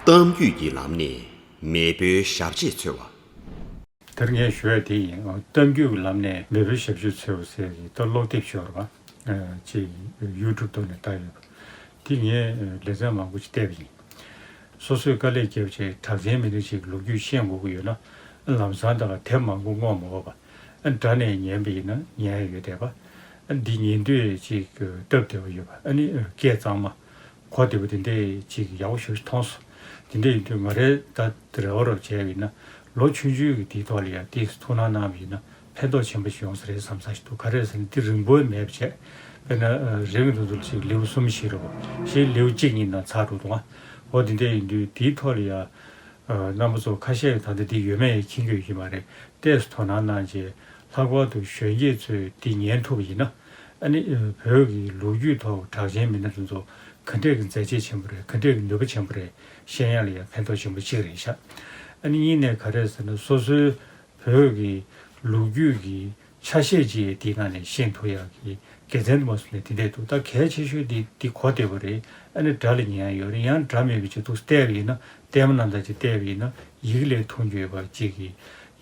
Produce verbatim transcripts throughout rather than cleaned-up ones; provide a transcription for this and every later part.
གཏམ་རྒྱུད་ཀྱི་ལམ་ནས་མེས་པོའི་ཞབས་རྗེས་འཚོལ་བ། དེར་ངས་ཞུ་ཡ་དེ་ཡིན། གཏམ་རྒྱུད་ཀྱི་ལམ་ནས་མེས་པོའི་ཞབས་ཞུ་འཚོལ་བ་ཟེར་གྱི་ད་ཀློག་དེབ་ཞིག་ཡོད་རེད་པ། ཅིག་ཡུ་ཊུབ་ཐོག་ནས་བལྟས་ཡོད་པ། དེ་ངས་ལེ་ཚན་མང་པོ་ཅིག་བལྟས་པ་ཡིན། སོ་སོས་དཀའ་ལས་བརྒྱབ་བྱས་གྲགས་ཅན་མི་སྣ་ཅིག་ལོ་རྒྱུས་ཤེས་དགོས་ཀྱི་ཡོད་ན། ལམ་སང་ད་དེབ་མང་པོ་བསྔོག་མ་དགོས་པ། དྲ་ནས་ཉན་པ་ཡིན་ན་ཉན་ཡ་ཡོད་བསྡད་པ། འདི་ཉན་དུས་ཅིག་སྟབས་བདེ་པོ་ཡོད་པ། ཨ་ནི་སྐད་གཙང་མ། གོ་བདེ་པོ་དེ་འདྲས་ཅིག་ཡག་པོ་ཞེ་པོ་ཅིག་མཐོང་སོང་། དེ་འདྲས་ཡིན་དུས་ང་རའི་ད་རེ་བ་རོབ་བྱས་པ་ཡིན་ན། ལོ་ཆུང་ཆུང་གི་དེའི་ཐོག་ལ་ཡང་དེ་ཐུགས་སྣང་གནང་བ་ཡིན་ན་ཕན་ཐོགས་ཆེན་པོ་ཞིག་ཡོང་ས་རེད་བསམ་ས་ཞིག་འདུག་ག་རེ་ཟེར་ན་དེ་རིང་པོ་མེད་པ་བྱས། དཔེར་ན་རིང་དུ་དུ་ཅིག་ལེའུ་གསུམ་ཞིག་རེད་པ། ཞེས་ལེའུ་གཅིག་གཉིས་ནང་ཚར་འགྲོ་འདུག་འོ་དེ་འདྲས་ཡིན་དུས་དེའི་ཐོག་ལ་ཡང་རྣམ་པ་ཚོ་ཁ་ཤས་ད་ལྟ་དེ་ཡོད་མེད་མཁྱེན་གྱི་ཡོད་ཀྱི་མ་རེད། ཏོག་ཙམ་དོ་སྣང་གནང་རྗེས་ལྷག་པར་དུ་གཞོན་སྐྱེས་ཚོས་འདི་ཉན་ཐུབ་པ་ཡིན་ན། ཨ་ནི་བོད་ཀྱི་ལོ་རྒྱུས་ཐོག་གྲགས་ཅན་མི་སྣ་དེ་ཚོ་ག་འདྲས་ཀྱི་མཛད་རྗེས་ཆེན་པོ་རེད། ག་འདྲས་ཀྱི་ནུས་པ་ཆེན་པོ་རེད། ཤེས་ཡ་ལ་ཡང་ཕན་ཐོགས་ཆེན་པོ་གཅིག་རེད་ཤག་ཨ་ནི་གཉིས་ནས་ག་རེ་ཟེར་ན་སོ་སོའི་བོད་ཀྱི་ལོ་རྒྱུས་ཀྱི་ཆ་ཤས་ཅིག་དེའི་ནང་ནས་ཤེས་ཐུབ་ཡག་གི་དགེ་མཚན་དུ་མ་སོང་ནས་དེ་འདྲས་འདུག་ད་གལ་ཆེ་ཤོས་དེ་དེ་གོ་བདེ་པོ་རེད། ཨ་ནི་སྒྲ་ལ་ཉན་ཡ་ཡོད་རེད། ཡང་སྒྲ་མེད་པའི་ཆེད་དུ་བལྟས་པ་ཡིན་ན། ལྟད་མོ་རྣམ་ཐར་ཅིག་བལྟས་པ་ཡིན་ན་ཡི་གེ་ལས་མཐོང་རྒྱུ་ཡོད་པ་ཅིག་གི་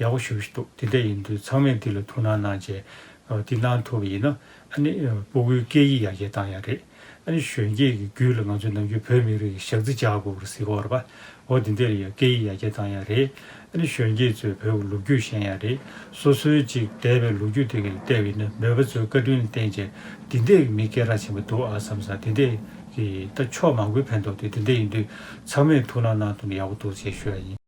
ཡག་པོ་ཞེ་པོ་ཞིག་འདུག་དེ་འདྲ་ཡིན་དུས་ཚང་མས་འདི་ལ་ཐུགས་སྣང་གནང་བྱས། ཨ་འདི་གནང་ཐུབ་པ་ཡིན་ན། ཨ་ནི་ཨ་སྤུ་གུའི་སྐད་ཡིག་ཡར་རྒྱས་བཏང་ཡ་རེད། ཨ་ནི་གཞོན་སྐྱེས་ཀྱི་རྒྱུད་ལ་ང་ཚོས་ནམ་རྒྱུན་བོད་མི་རིགས་ཀྱི་ཞག་རྩི་བཅག་དགོས་པ་ཟེར་གྱི་ཡོད་རེད་པ། འོ་དེ་འདྲ་ལ་ཡ་སྐད་ཡིག་ཡར་རྒྱས་བཏང་ཡ་རེད། ཨ་ནི་གཞོན་སྐྱེས་ཚོས་བོད་ཀྱི་ལོ་རྒྱུས་ཤེས་ཡ་རེད། སོ་སོའི་ཅིག་འདས་པའི་ལོ་རྒྱུས་དེ་ག་ལ་བལྟས་པ་ཡིན་ན་མོས་པ་ཚོའི་བཀའ་དྲིན་ལ་བརྟེན་བྱས་འདི་འདྲའི་མི་སྐད་གྲགས་ཆེན་པོ་འདུག་ཨ་བསམ་ས། དེ་འདྲའི་གི་ད་ཕྱོགས་མང་པོའི་ཕན་ཐོགས་དེ་དེ་འདྲ་ཡིན་དུས་ཚང་མས་ཐུགས་སྣང་གནང་ཐུབ་ན་ཡག་པོ་འདུག་ཅེས་ཞུ་ཡ་ཡིན།